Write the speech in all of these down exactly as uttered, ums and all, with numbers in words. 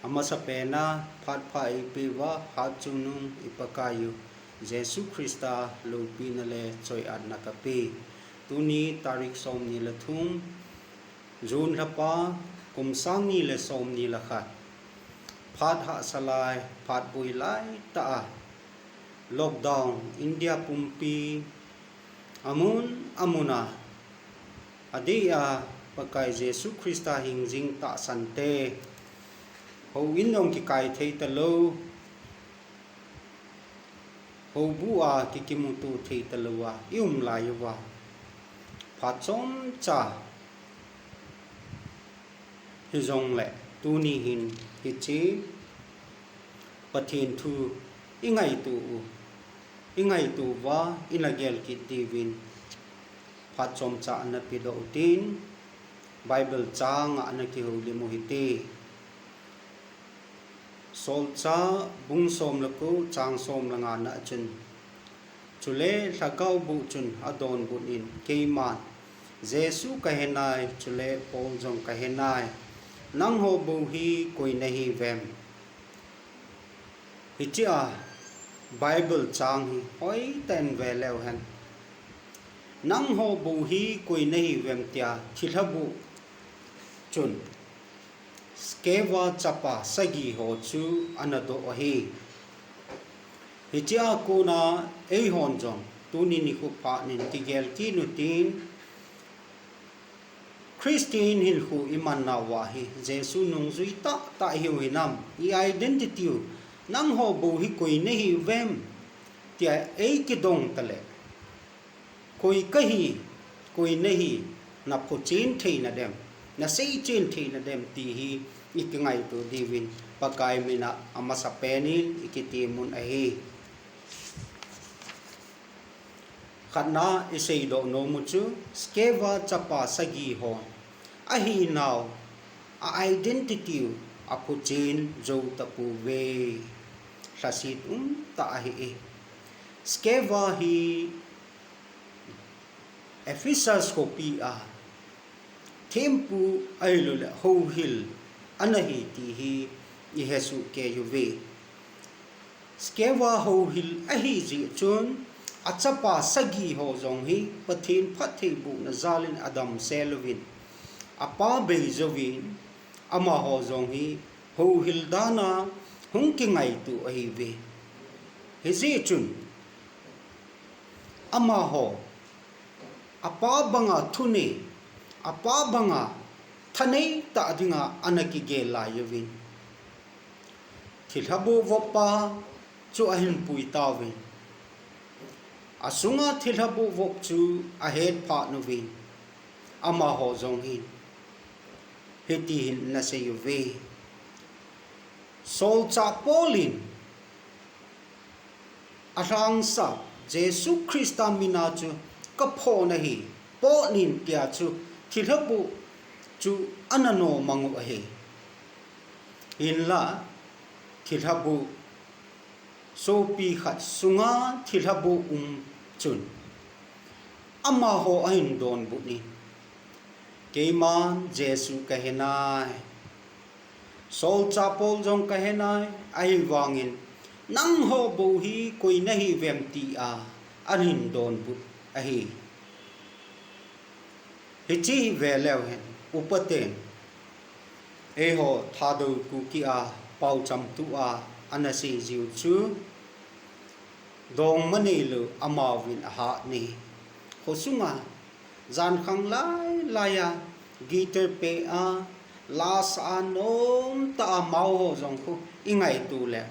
Amasapen a phat pha eipeuva hatchungnung i Pakaiyu Jesu Christa loupina le choi-atna kapei. Tuni tarik somni le thum, June lhapa, kum sangni le somni le khat. Phat hahsa lai, phat boi lai tah a lockdown India pumpi amun amuna adeh a Pakai Jesu Christa hingjing tahsante houin jong kikai thei talou, houbu a kikimuto thei talouva i um lai uva, phat chomcha hijongle tuni hin hiche Pathen thu i ngaito u, i ngaito uva ina gel kit diuvin phat chomcha ana pedoh utin, Bible chang a ana kihoulim u hite. Solchah bung som le ko chang som le nga na chun, chule Lhagao boh chun adonbut in, Keiman Jesu kahinai, chule Paul jong kahinai, nangho bou hi koi nahiuvem? Hichea Bible chang hi hoitah in veleu hen. Nangho bou hi koi nahiuvem tia thilhabu chun Skeva chapa sagi ho chu ana doh ahi. Hichea kona eihon jong tuni nikho phatnin kigel kit utin, Christian hinkho i mannauva hi Jesu nungjui tahtah ihiu hinam, i identity u, nangho bou hi koi nahiuvem tia eikidong tale, koi kahi, koi nahi, naphotchen theina dem, naseichen theina dem ti hi i kingaito diuvin Pakai mina amasapen in i kitemun ahi. Khatna i seidoh nomu chu, Skeva chapa sagi hon ahinau, a identity u aphotchen jou tapouve. Lhaset umtah ahi e. Skeva hi Ephesus khopi a thempu ahilouleh houhil ana hi ti hi i hesoh kei uve. Skeva houhil ahi jeh chun, achapa sagi ho jong hi Pathen phattheibohna jalin adamsel uvin, apa beijouvin, amaho jong hi houhil dana hung kingaito ahiuve. Hijeh chun, amaho apa banga thunei, apa banga thanei tah dinga ana kigel laiuvin, thilhabu voppa chu ahin pui tauvin, asunga thilhabu vop chu ahet phat uvin, amaho jong hin hiti hin ana seiuve. Solchah Paul in alhangsa Jesu Christa mina chu kaphon ahi, potnin tia chu thilhabu chu ana nomang u ahi. Hinla thilhabu sopi khat sunga thilhabu um chun amaho ahin donbut in, Keiman Jesu kahinai, Solchah Paul jong kahinai, ahivangin nangho bou hi koi nahiuvem tia ahin donbut ahi. Hiche hi veleu hen, upaten eiho Thadou Kuki a paochamtu a ana seijiu chu, dongma neilou amauvin ahat ni, khosunga jankhang lailai a guitar pe a, la sa a nomtah a amaho jong khu i ngaito le,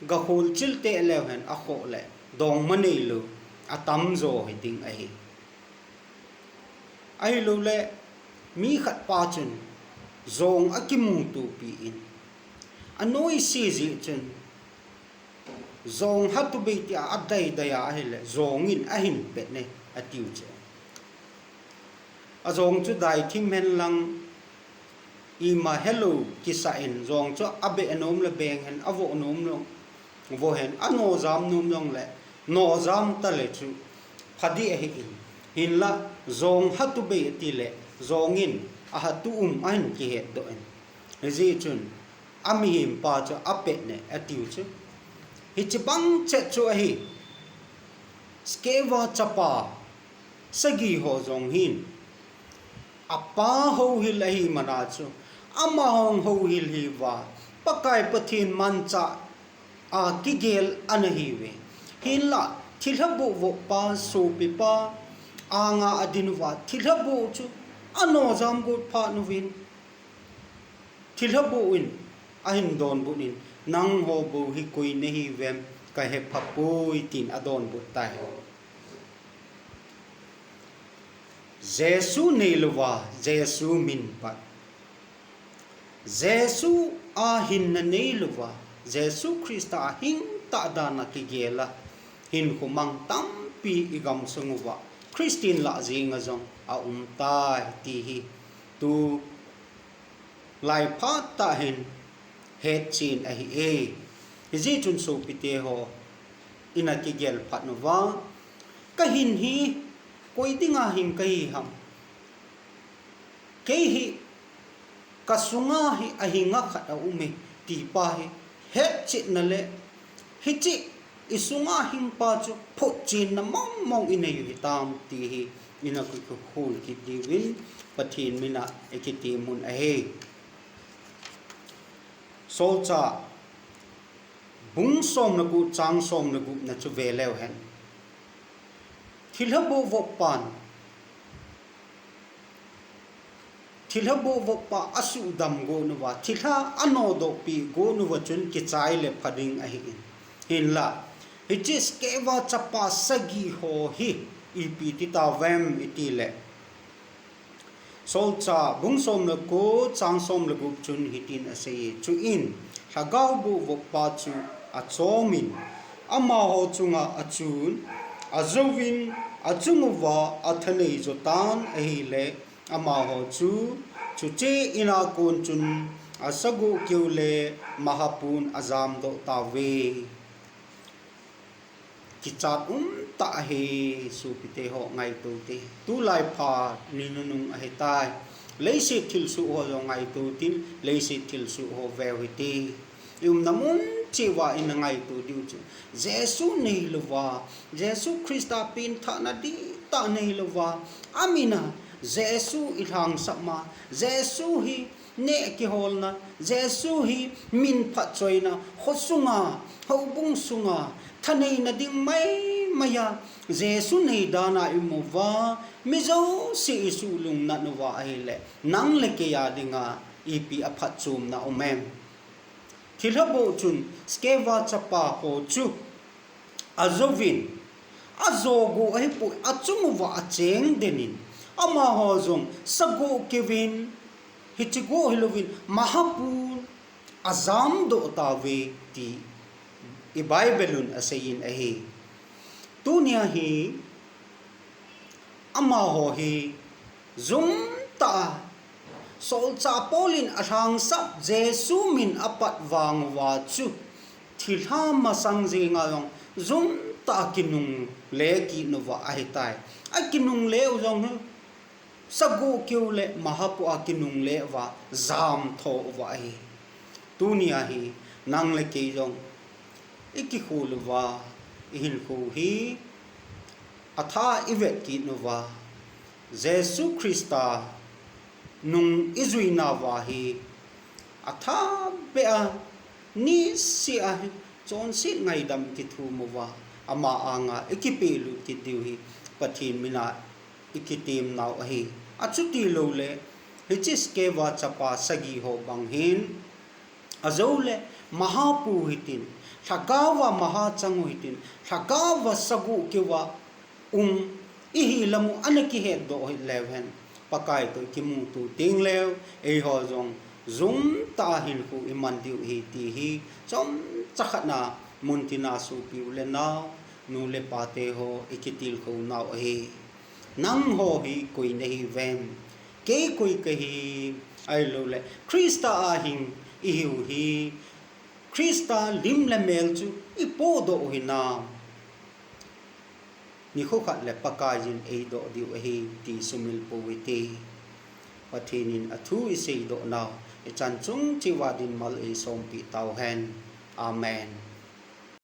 ga kholchil teh leu hen akhoh le, dongma neilou atamjo hiding ahi. Ahilouleh mi khatpa chun jong akimutopi in, anoise jeh chun jong hatubei tia adaidai a ahile, jong in ahin pet ne atiu che. Ajong chu daithim henlang, ima helou kisah in, jong chu abeh nom le beng hen, avoh nom le vo hen, anojam nom jongle nojam tale chu phadih ahin, hinla jong hatubei atile, jong in ahatu um ahin kihetdoh in. Hijeh chun Amihem pa chu apet ne atiu chu. Hiche bang chet chu ahi. Skeva chapa sagi ho jong hin apa houhil ahi mana chu, amahon houhil hiuva, Pakai Pathen manchah a kigel ana hiuve. Hinlah thilha boh vop pa, sopi pa anga adin uva, thilha boh chu ano jam got phat uvin, thilha boh in ahin donbut in, "Nangho bou hi koi nahiuvem, kahe phapoi," tin adonbut tai. Jesu neilouva, Jesu min pat, Jesu a hinna neilouva, Jesu Christa a hingtah dan a kigel a hinkho mang tampi igamsung uva Christian lah jenga jong aumtai ti hi tu lai phat tah hin hetchen ahi e. Hijeh chun sopite ho, ina kigel phat uva, kahin hi koi dinga hin kahi ham? Kei hi kasunga hi ahinga khat aume, ti pa hi hetchetna le hiche isunga hing pa chu photchenna mongmong inei u hitam ti hi ina kihol kit diuvin Pathen mina ikitem un ahi. Solchah bung som le gup chang som le gupna chu ve leu hen. Thilha boh vop pan, thilha boh vop pa asuhdam got uva, thilha anodoh peh got uva chun kichai le pha ding ahi in. Hinlah, hiche Skeva chapa sagi ho hi ipi ti tauvem iti le, Solchah bung som le ko chang som le gup chun hitin asei, chuin lhagao boh vop pa chu achomin, amaho chunga achun, ajouvin, achung uva athanei jo tan ahile, amaho chu chuche ina kon chun asagoh keu le mahapun ajam doh tauve. Kichat umtah ahi, sopite ho, ngaito te. Tulai phat ni nunung ahitai. Leiset thilsoh ho jong ngaito tin, leiset thilsoh ho veu hite. I umna mun cheh uva ina ngaito diu chu, Jesu neilouva, Jesu Christa pengthahna dihtah neilouva, amina Jesu ilhangsap ma, Jesu hi neh kiholna, Jesu hi min phatchoina, kho sunga, houbung sunga, thaneina ding maimai a Jesu nei dan a i um uva, mi jouse i suhlungnat uva ahile, nang le kei a dinga ipi aphatchomna um em? Thilha boh chun Skeva chapa ho chu ajouvin, ajo got ahipoi, achung uva acheng den in, amaho jong sagoh keuvin, hiche got hilouvin, mahapun ajam doh tauve ti i Bible un asei in ahi. Tunia hi amaho hi jum tah a, Solchah Paul in alhangsap Jesu min apat vang uva chu, thilha masang jenga jong jum tah a kinungle kit uva ahitai. Akinungle u jong hi, sagoh keu le mahapu a kinungle uva, jam tho uva ahi. Tunia hi, nang le kei jong, i kikhol uva, i hinkho hi, atha i vet kit uva, Jesu Christa nung i juina uva hi, atha beh a, niseh a hi, chonset ngaidam kithum uva, ama anga i kipehlut kit diu hi, Pathen mina i kitem nau ahi. Achuti lou le, hiche Skeva chapa sagi ho bang hin, ajou le, mahapu hitin, lhagao va maha chang u hitin, lhagao va sagoh keu a um, i hi lam u ana kihet doh hih leu hen, Pakai toh i kimuto teng leu, eiho jong jum tah a hinkho i man diu ahi ti hi, chomcha khat na muntina sopi u le nao, nu le pa te ho i kitilkhou nau ahi. Nangho hi koi na hiuvem? Kei koi kahi, ahilou le Christa a hing i hiu hi, Christa lim le mel chu i podoh u hinam? Nikho khat le Pakaiyin eidoh diu ahi ti sumil pou hite. Pathen in athu i seidoh nau, ichan chung cheh uva dinmun eisompeh tauhen. Amen.